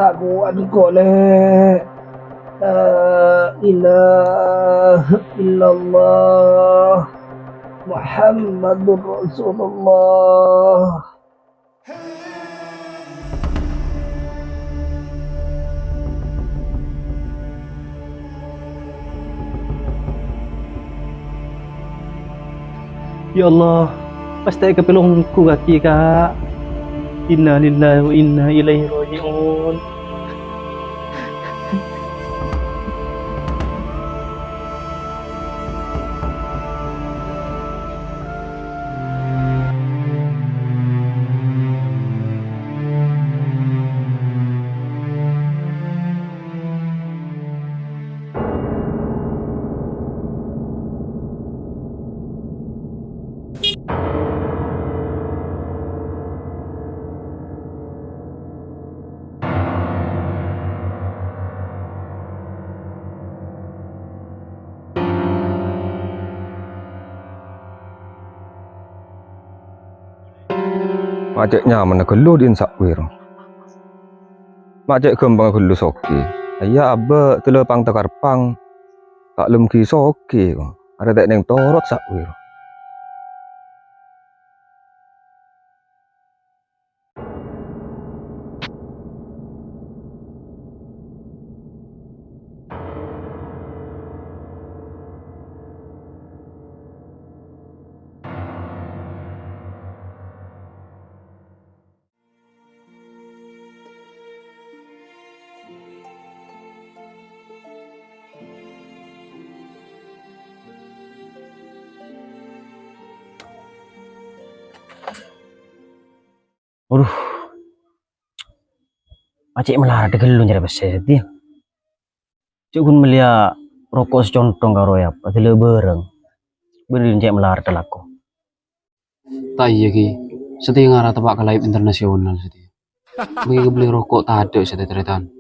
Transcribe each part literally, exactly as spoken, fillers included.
Aku engko', Lè'. La ilaha illallah Muhammadur Rasulullah. Ya Allah, pastè èkapèlongghu kakè, Ka'. Innalillahi wa inna ilaihi raji'un. Ma' cè' nyamana ghâllu dhin Sa'wir. Ma' cè' ghâmpangnga ghâllu soghi. Iyâ, abâ' dâlâ pang takar pang. Ta' lem ghi' soghi, ko. Arè ta' neng torot Sa'wir. Adhu, ma' cè' malarat ghâllu nyarè pèssè satèya. Cè' ghun mellèya roko' saconthong karo yâ, padâlâ bârâng. Bânnè cè' malarat lako. Ta' iyâ, Ki. Satèya ngara teppa' ka live internasional satèya. Mangkèn kabellè roko' tadâ' satèya tarètan.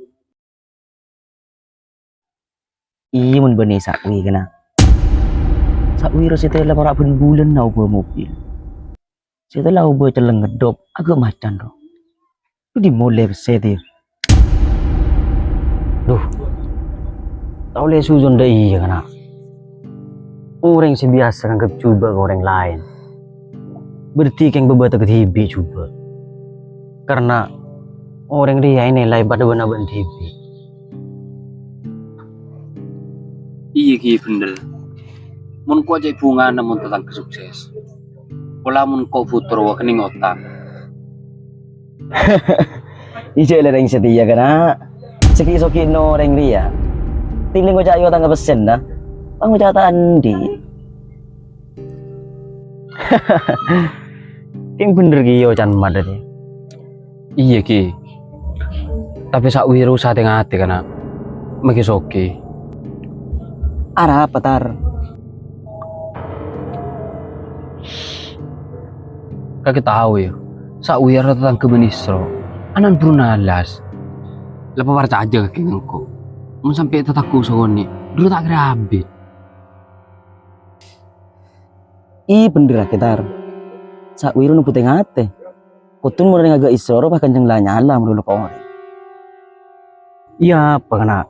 Iyâ, mon bânnè Sa'wir, kana'. Sa'wir satèya la para' bân bulân obâ mobil. Satèya la obâ celleng ngeddhop, aghâ' macan, ro. Budi molè pèssè, Dir. Duh. Ta' ollè suzon dâ' iyâ, kana'. Orèng sè biyasa nganggep jhubâ' ka orèng laèn. Berarti kèng bâbâtâ kadhibi' jhubâ'. Karna orèng rèya ènilai padâ bân abâ'na dhibi'. Iyâ, Ki, bhender. Mon ko' cè' bhungana mon tatangghâ sukses. Pola mon ko' bhuto rowa kennèng otang. Ijâ' la rèng satèya, kana'. Sè ghi'-soghi'na orèng rèya. Tèlèng ngoca' yo tangghâ pèssèna. Pangoca' ta' andi'. Kèng bhender, Ki, yo can madâ, Ki. Iyâ, Ki. Tapè Sa'wir usaha tè-ngatè, kana'. Maghi soghi. Arapa, Tar? Kakè tao, yâ. Sa'wir tatangghâ bân Isra. Ana'na buru nalas. La paparcajâ kakè ngko'. Mon sampè' tatangghâ sakonè', dulu ta' kèra abit. Ih, bhender kakè, Tar. Sa'wir nobbu tè-ngatè. Kodhun mon orèng aghâ' Isra rowa pas ghânjhâng la nyala mon lo ka orèng. Iyâ, apa, kana'?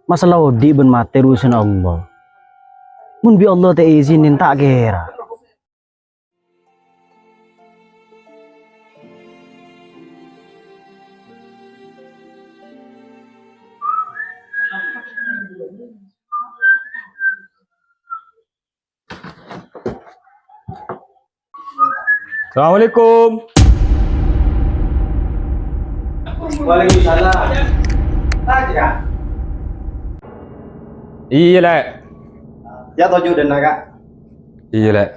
Masalah odi' bân matè urusanna Allah. Mon bi' Allah ta' èzinin, ta' kèra. Assalamualaikum. Waalaikumsalam. Iyâ, Lè'. Yâ, toju' dâ'enna', Ka'. Iyâ, Lè'.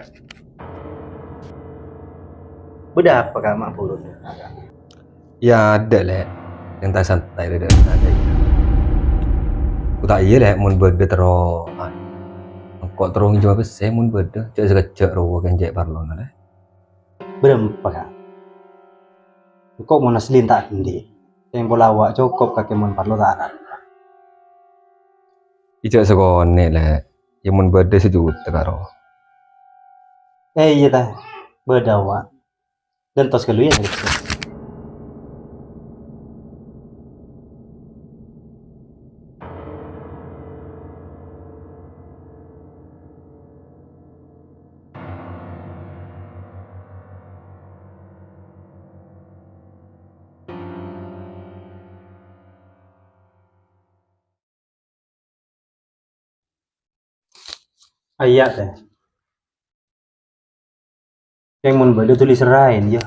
Bâdâ apa, Ka', ma' bulun? Iyâ, adâ', Lè'. Santai-santai, Lè', adâ', adâ', iyâ. Ko' ta' iyâ, Lè', mon bâdâ terro, ah, engko' terro ngènjhâma pèssè mon bâdâ, jhâ' sakejjhâ' rowa kèng cè' parlona, Lè'. Bârâmpa, Ka'? Engko' mon asli ta' andi'. Kèng pola wa' cokop kakè mon parlo ta' arapa. Ijâ' sakonè', Lè'. Iyâ mon bâdâ sajuta karo. Eh, iyâ, ta. Bâdâ, wa'. Ghântos ghâllu, yâ. Iyâ, Tè. Kèng mon bâdâ duli serraè, yâ.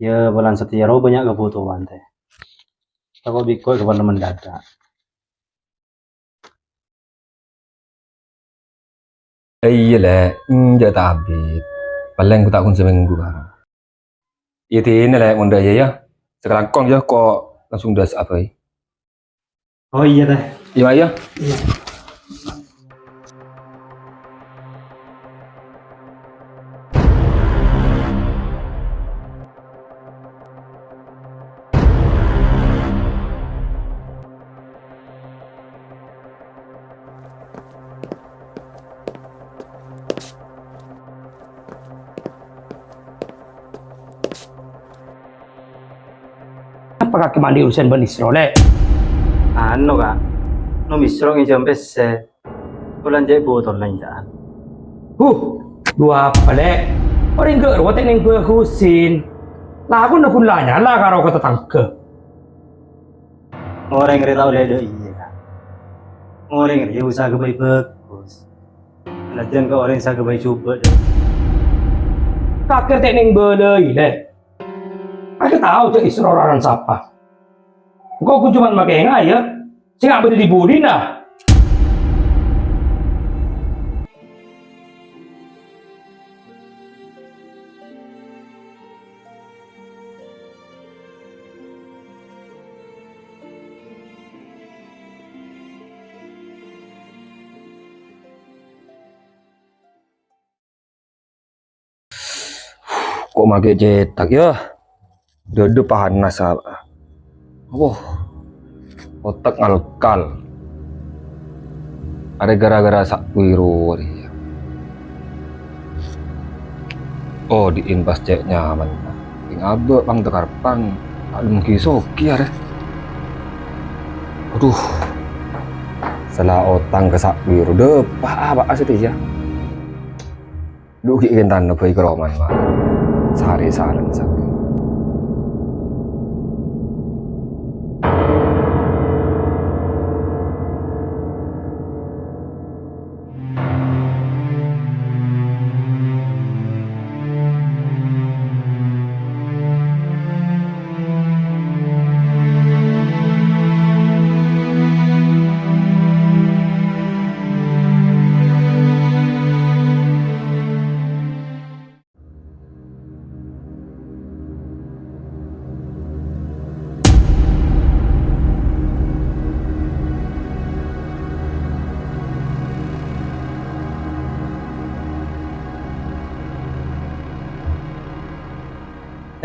Yâ, polana satèya rowa bânnya' kabhutowan, Tè. Tako' bi' engko' èkabâlâ mendadak. Iyâ, Lè'. Enjâ' ta' abit. Palèng ghu ta' ghun samènggu, Bang. Iyâ, dinah, Lè', mon dâ' iyâ, yâ. Sakalangkong, yâ, ko' langsung dâ' sa'a bhâi. Oh, iyâ, Tè. Iyâ, Mak, yâ. Iyâ. Apa kakè mandi urusan bân Isra, Lè'? Anu, Ka'. Nom Isra ngènjhâm pèssè. Polana cè' bhuto lanjhâ'ân. Huh, dhu apa, Lè'? Orèng ghâ' rowa ta' nèng bhâghusin. Lakona ghun la nyala karo ka tatangghâ. Orèng rè ta' ollè dâ' iyâ, Ka'. Orèng rè usaha ghâbây bhâghus. Sanajjân ka orèng sè ghâbây jhubâ' dâ'. Kakè ta' nèng bâlâi, Lè'. Kakè tao jâ' Isra rarana sapa. Engko' ghu coma makè ngajhâr, sè nga' bâdâ è budina. Ko' makè cètak, yâ? Dâdâ panas, a-, abbâ. Otak ngalkal. Arè ghârâ-ghârâ Sa'wiro arè, yâ. Oh, di'in pas cè' nyaman. Sèng abâ' pang tekarpang. Adhem ghi' soghi arè. Aduh. Sala otang ka Sa'wiro. Dâpa' apa asètèya? Dhu ghi' kèntana bhâi ka romana, Mak. Sarè salèn sabbhân.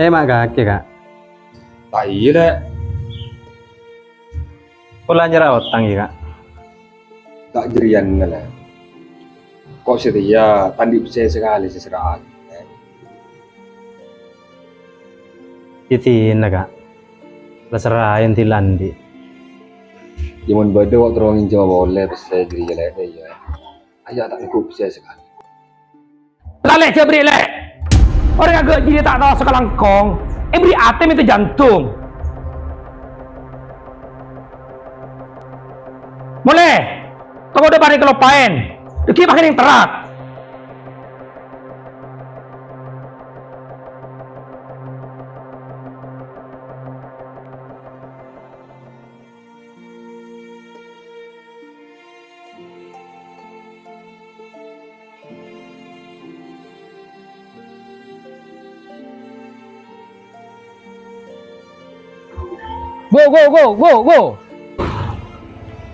Eh, ma' kakè, Ka'. Ta' iyâ, Lè'. Pola nyerra otang, yâ, Ka'? Ta' jârèyana, Lè'. Ko' satèya ta' andi' pèssè sakalè sè serra'aghi, Lè'. Iyâ dinah, Ka'. La serraè andi' la andi'. Yâ, mon bâdâ, ko' terro ngènjhâmma polè pèssè jârèya, Lè', yâ. Ayo, ta' neggu' pèssè sakalè. La, Lè', jhâ' bârri', Lè'. Orèng aghâ' jârèya ta' tao sakalangkong. Èbârri' atè mènta jantung. Molè. Tako' dâpa' rè kaloppaèn. Dâgghi' makè neng terrak. Go, go, go, go, go.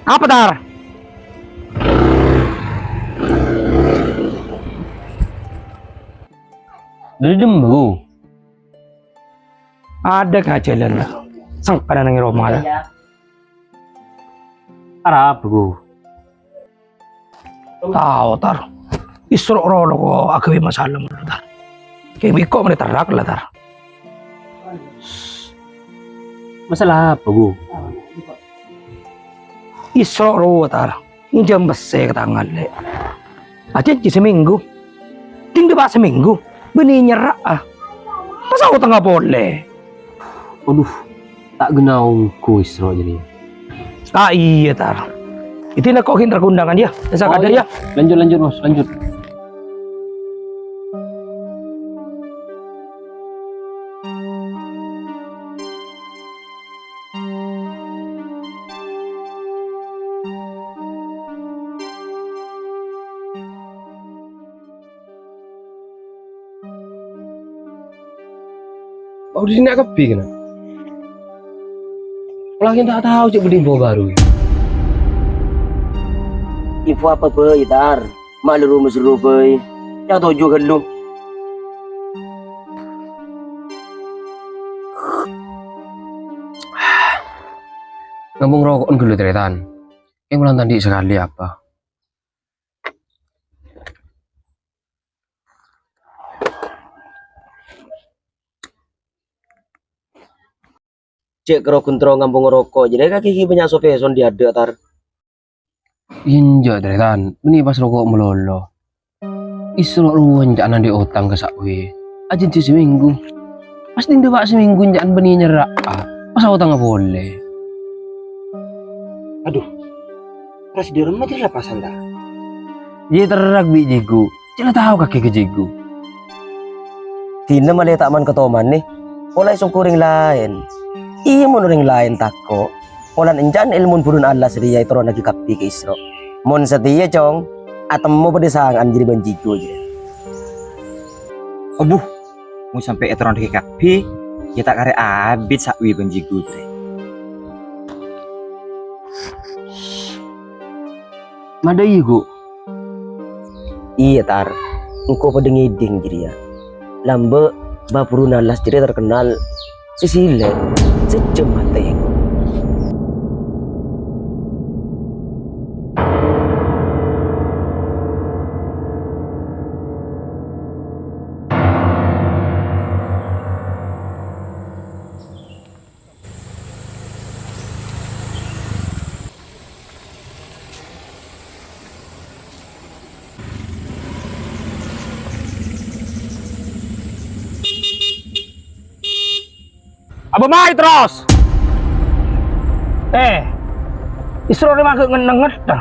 Apa, Tar? Dâri dimma, Gu? Adâ' ka jhâlân, la. Sengkana neng roma, la. Arapa, Gu? Tao, Tar. Isra' rowa ko' aghâbây masalah, Tar. Kèng bi' ko' marè terrak, la, Tar. Masalah apa, Gu? Isra' rowa, Tar. Ngènjhâm pèssè ka tang alè'. Ajhânjhi samènggu. Ding dâpa' samènggu. Bânnè nyerra'a. Masa otangnga polè? Adhu, ta' ghenna ongghu Isra' jârèya. Ta' iyâ, Tar. Itu nak kok hinter kondangan ya? Sakadar ya. Lanjut, lanjut, Bos, lanjut. Mau dinna' kabbhi kèna. Polana ta' tao cè' bâdâ info bhuru. Info apa bhâi, Tar? Ma' la ru-maserru bhâi. Yang toju' ghâllu. Ngambung roko'en ghâllu, Trè, Tan. Kèng polana ta' andi' sakalè apa. Cè' kèro ghun terro ngambung roko', jârèya kakè ghi' bânnya' sopè son dâ' adâ', Tar. Enjâ', Trè, Tan. Bânnè pas roko' malolo. Isra' rowa enca'na andi' otang ka Sa'wi. Ajhânjhi samènggu. Pas dâpa' samènggu enca'na bânnè nyerra'a. Pas otangnga polè. Adhu. Ras dâremma jârèya la pas, Tar? Iyâ terrak bi' Jigu. Cè' la tao kakè ka Jigu. Dinah malè ta' man-katoman, nè. Pola èsongko' orèng laèn. Iyâ, mon orèng laèn tako', polana enca'na èlmona bhuruna Allas rèya èterronnaghi kabbhi ka Isra'. Mon satèya, Cong, atemmo padâ sanga'an jârèya bân Jigu jârèya. Obu, mon sampè' èterronnaghi kabbhi, iyâ ta' karè abit Sa'wi bân Jigu jârèya. Madâ iyâ, Gu? Iyâ, Tar. Engko' padâ ngèdhing jârèya. Lambâ' bhâbhuruna Allas jârèya terkennal sè silèn, sè jhâm atè. Abâ' mayu terros. Eh, Isra' rè maghâ' ngennengnga.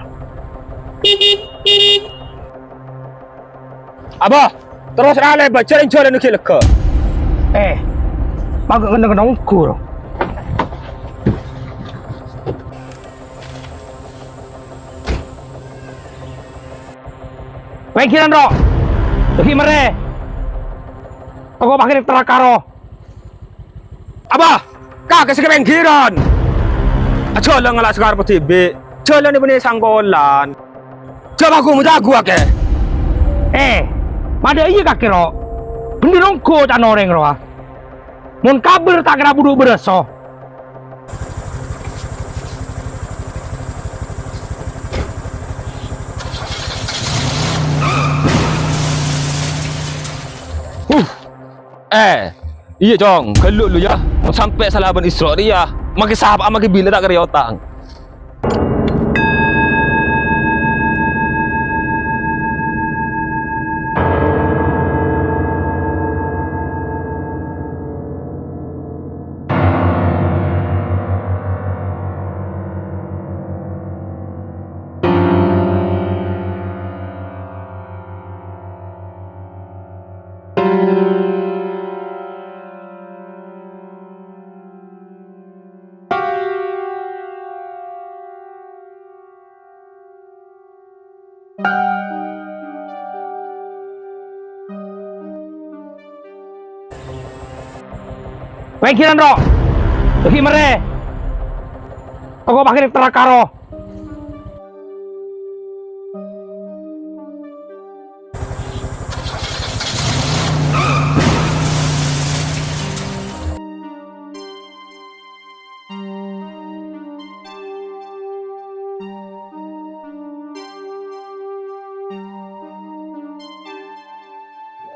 Abâ', terros ralè, Bâ, jhâlân-jhâlân ghi' lega. Eh, maghâ' ngennengnga ongghu, ro. Pèngghirân, ro. Ghi' marè. Engko' maghâ' terrak karo. Abâ, kakè sè ka pèngghirân. Ajhâlân ngala' sakareppa dhibi'. Jhâlân bânnè sangkolan. Jhâ' magu-magu kakè. Eh, madâ iyâ kakè, ro. Bhendher ongghu ca'na orèng, rowa. Mon kabhâr ta' kèra budhu bârâso. Huh. Eh, iyâ, Cong, ghâllu lu, yâ. Mon sampè' sala bân Isra' rèya, maskè sapa'a maskè bilâ ta' karè otang. Pèngghirân, ro. Ghi' marè. Engko' maghâ' terrak karo.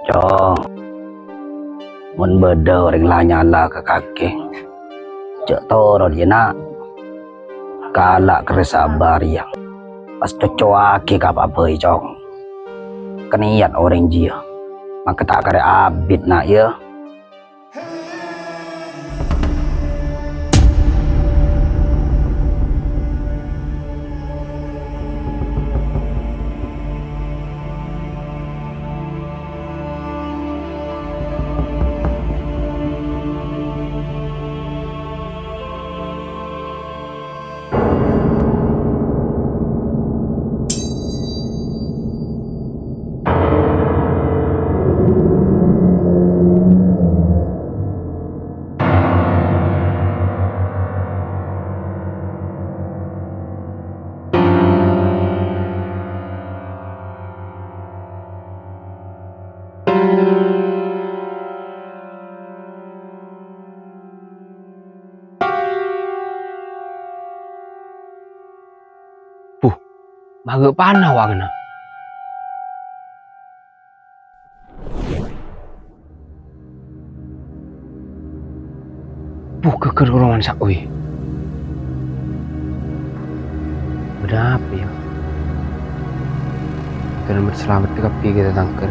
Cong, mon bâdâ orèng la nyala ka kakè, jhâ' toron, yâ, Na'. Kala' kerrè sabâ' rèya. Pas coccowaghi ka apa bhâi, Cong. Kanèyat orèng jiyâ, maskè ta' karè abit, Na', yâ. Maghâ' pana wangna. Buh, ghâgghâr korowan sa'wi. Bâdâ apa, yâ? Kèra salamet kabbhi kita tangkèr.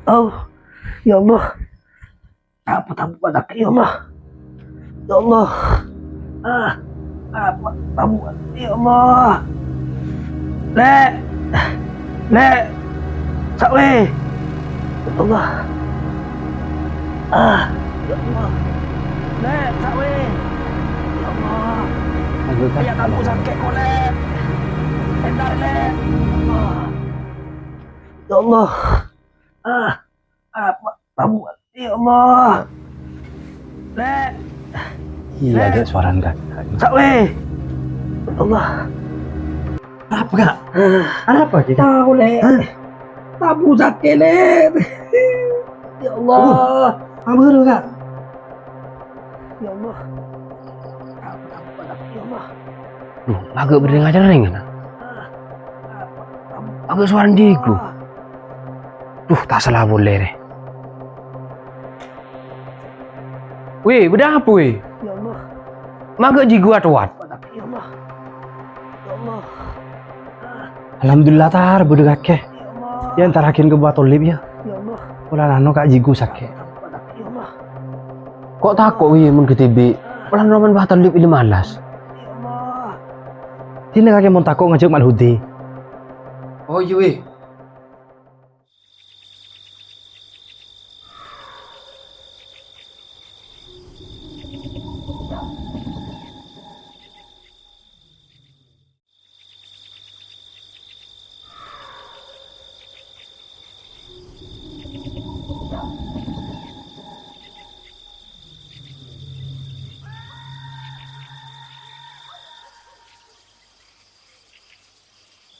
Oh, ya Allah. Apa tabu' anak, ya Allah? Ya Allah. Ah, apa tabu', ya Allah? Lè'. Lè'. Sa'wi. Ya Allah. Ah, ya Allah. Lè', sa'wi. Ya Allah. Aduh, Kak. Ayah tabu' sakè', kok, Lè'. Entar, Lè'. Ya Allah. Ya Allah. Ah, apa tabu', ya Allah. Lè'. Iyâ, Lè'. Dek, suarana, Kak. Sa'wi. Allah. Arapa, Kak? Arapa, Kak? Tao, Lè'. Hah? Tabu' sakè', Lè'. Ya Allah. Aduh, apa, Kak? Ya Allah. Ya Allah. Duh, maghâ' bâdâ ngacarrèng, na? Maghâ' suarana jigu. Duh, ta' sala polè, rè. Wè, bâdâ apa, wè? Ya Allah. Maghâ' jigu atowat. Ya Allah. Ya Allah. Alhamdulillah, Tar, bâdâ kakè. Yâ, entarraghin ka Bah Tolib, yâ. Polana no Ka' Jigu sakè'. Ko' tako', wi, mon ghâ' dhibi'. Polana roman Bah Tolib ilè malas. Dinah kakè mon tako' ngajhâk Mat Hudi. Oh, iyâ, wi.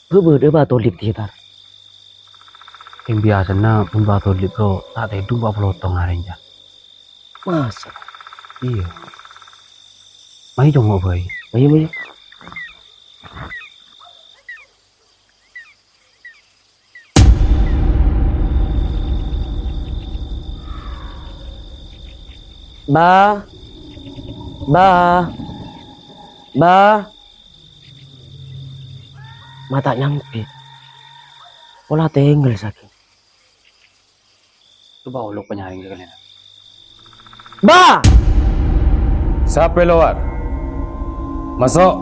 Bâ-, bâdâ Bah Tolib, Tar. Sèng biyasana mon Bah Tolib ro ta' tèdung pa' polotong arèya. Masa? Iyâ. Mayu congo' bhâi. Mayu, mayu. Bah. Bah. Bah. Ma' ta' nyampè. Pola tèngghâl sakè'. Coba olok panyarèng ka kalèna. Bah! Sapè lowar? Maso'.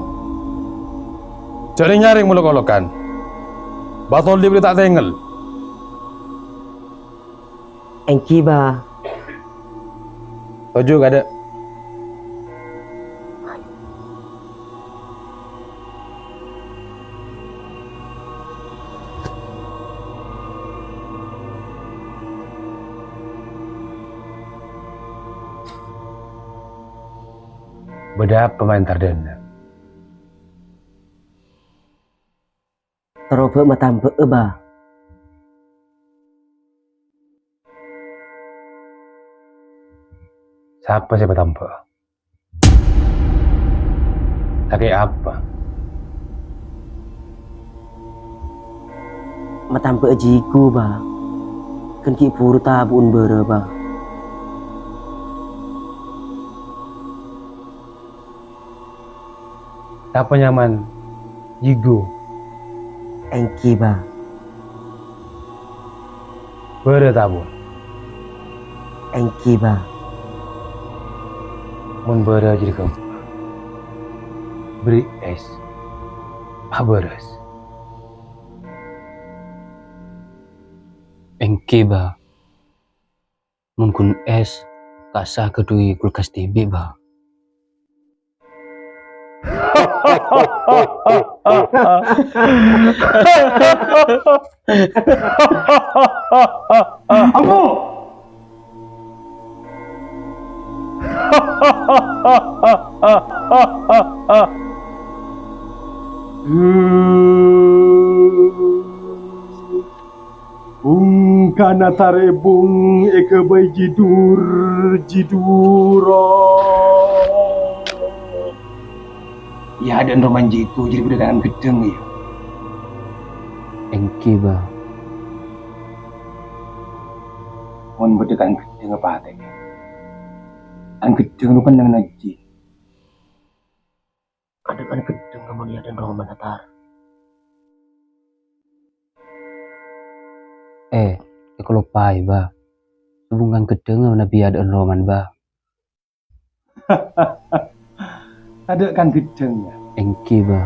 Jhâ' rèng-nyarèng molok-olokan. Bah Tolib rè ta' tèngghâl. Èngghi, Bah. Toju' kadâ'. Bâdâ apa ma' entar dâna? Terro bâ' matambâ'â, Bah. Sapa sè matambâ'â? Sakè' apa? Matambâ'â jigu, Bah. Kan ghi' buru tabu'na bârâ, Bah. Sapa nyamana jigu? Èngghi, Bah. Bârâ tabu'na? Èngghi, Bah. Mon bârâ jârèya ghâmpa. Bherri' ès. Abârâs. Èngghi, Bah. Mon ghun ès, kassa' ghâdhuwi kulkas dhibi', Bâ. Ambu! Bungkana tarèbung èghâbây jidur-jiduro. Iyâ, adâ'na romana Jiko jârèya bâdâ kan ghedhâng, yâ? Èngghi, Bâ. Mon bâdâ kan ghedhâng apa atèna? Kan ghedhâng rowa kan neng najjhi. Adâ' kan ghedhâng ka mon iyâ adâ'na romana, Tar. Eh, èkaloppaè, Bâ. Sobung kan ghedhâng manabi adâ'na romana, Bâ. Tadâ' kan ghedhâng, yâ? Èngghi, Bâ.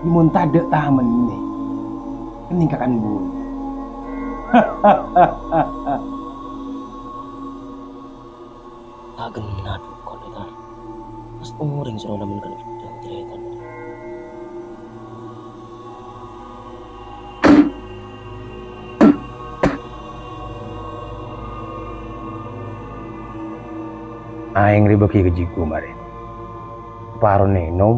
Mon tadâ' tamennè, kennèng ka kan bun. Ta' ghenna' dukon, Tar. Pas orèng soro namen kan ghedhâng tarètan. Aèng rè bâgi ka Jiko marè. Saparona ènom,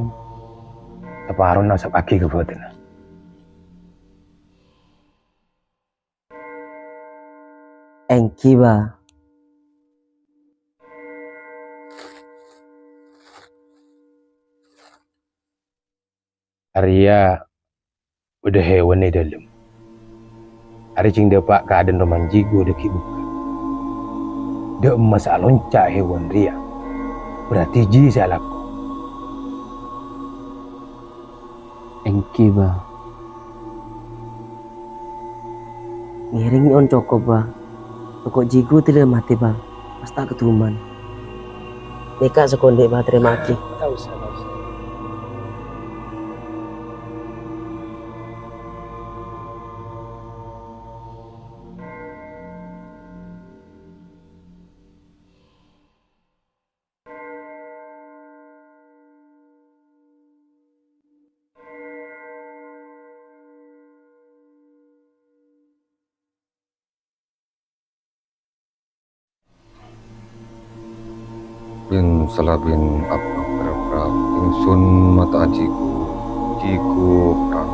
saparona asapaghi ka bhâdhânna. Èngghi, Bâ. Arèya bâdâ hèwan è dâlem. Arèya jhâng dâpa' ka adâ'na romana Jiko dâggi' bukka'. Dâ' emma sè alonca' hèwan rèya, berarti jiyâ sè alako. Èngghi, Bâ. Ngèrèng nyo'on cokop, Bâ. Soko Jiko dâlâ matè, Bâ. Pas ta' kadhuman. Nèka sakonè', Bâ, tarèma'aghi. Ta' osa, ta' osa. Bin salabin abduk berabra, ingsun mata Jiko, Jiko perang.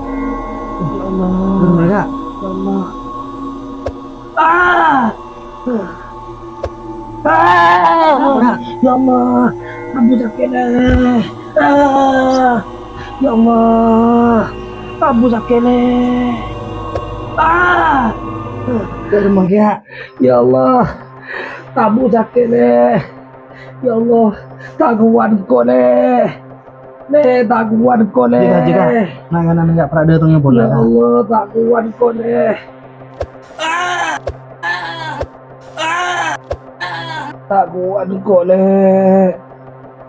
Ya Allah. Ya Allah. Ah! Ah! Ya Allah, ambu sakèna. Ah! Ya Allah, ambu sakèna. Ah! Ya Allah, ambu sakèna. Ya Allah, ta' kowat engko', Lè'. Lè', ta' kowat engko', Lè'. Jika, jika. Nah, kanan enggak pernah datangnya bola, ya kan? Allah, ta' kowat engko', Lè'. Ta' kowat engko', Lè'.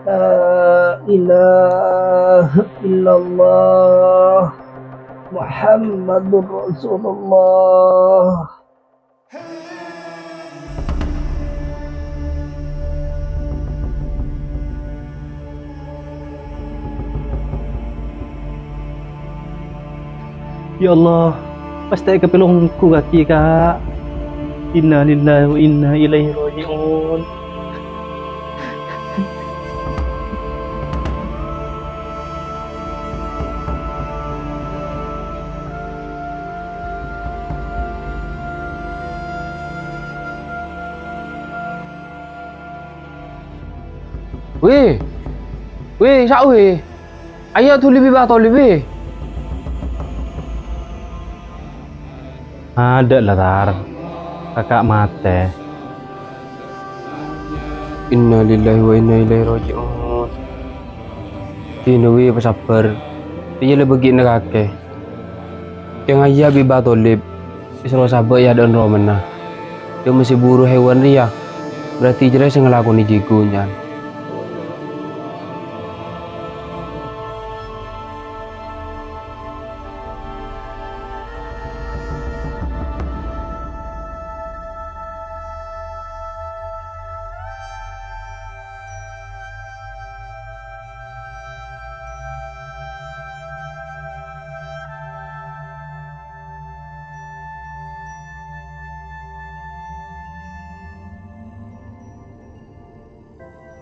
La ilaha illallah Muhammadur Rasulullah. Ya Allah, pastè èkapèlongghu kakè, Ka'. Innalillahi wa inna ilaihi raji'un. Wè! Wè, sa' wè! Ayo dhuli bi' Bâ Thalib, wè! Adâ' la, Tar. Kaka' matè. Innalillahi wa inna ilaihi raji'un. Dinah wè pasabbhâr. Iyâ la bâgi'na kakè. Tènga iyâ bi' Bâ Thalib èsoro sabâ' è adâ'na romana. Dâ' emma sè buru hèwan rèya, berarti jârèya sè ngalakonè Jiko, nyan.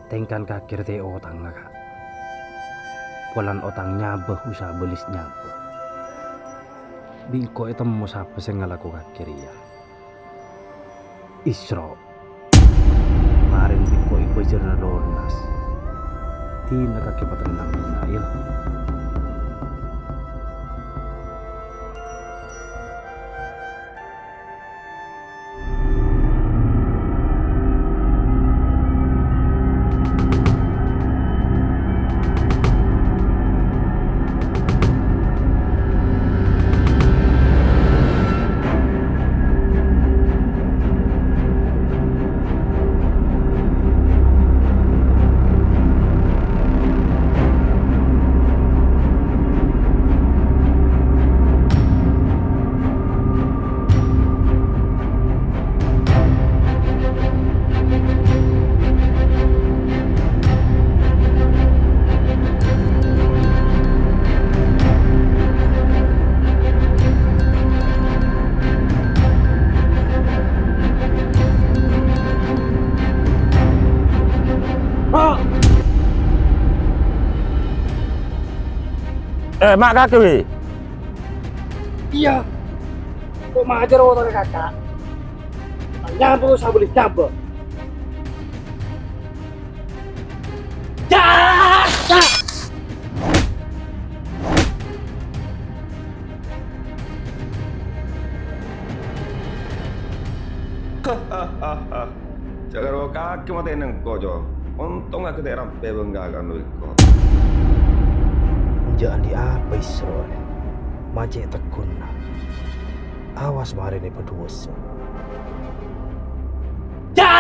Tèngkan kakè rèya otangnga, Ka'. Polana otang nyabâ usaha bâlis nyabâ. Bi' engko' ètemmo sapa sè ngalako kakè rèya. Isra'. Marèna bi' engko' èbâjârâna lonas. Dina kakè patennang dinna', yâ. Eh, ma' kakè, wi. Iyâ. Ko' majâr otangnga kaka'. Nyabâ sabâli nyabâ. Jâ! Jâ! Jâ' karo kakè matèna engko', Jo. Ontong kakè ta' rampè bângkana kano iko. Enjâ' andi' apa Isra'? Ma' cè' tegguna. Awas marèna èpadhuwâsa. Jâ!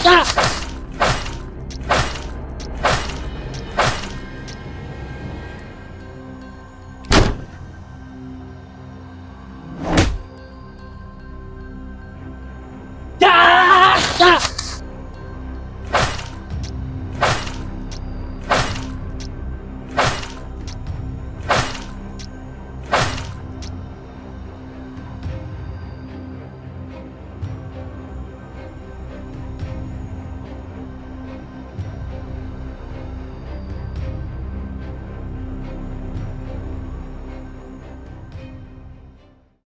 Jâ!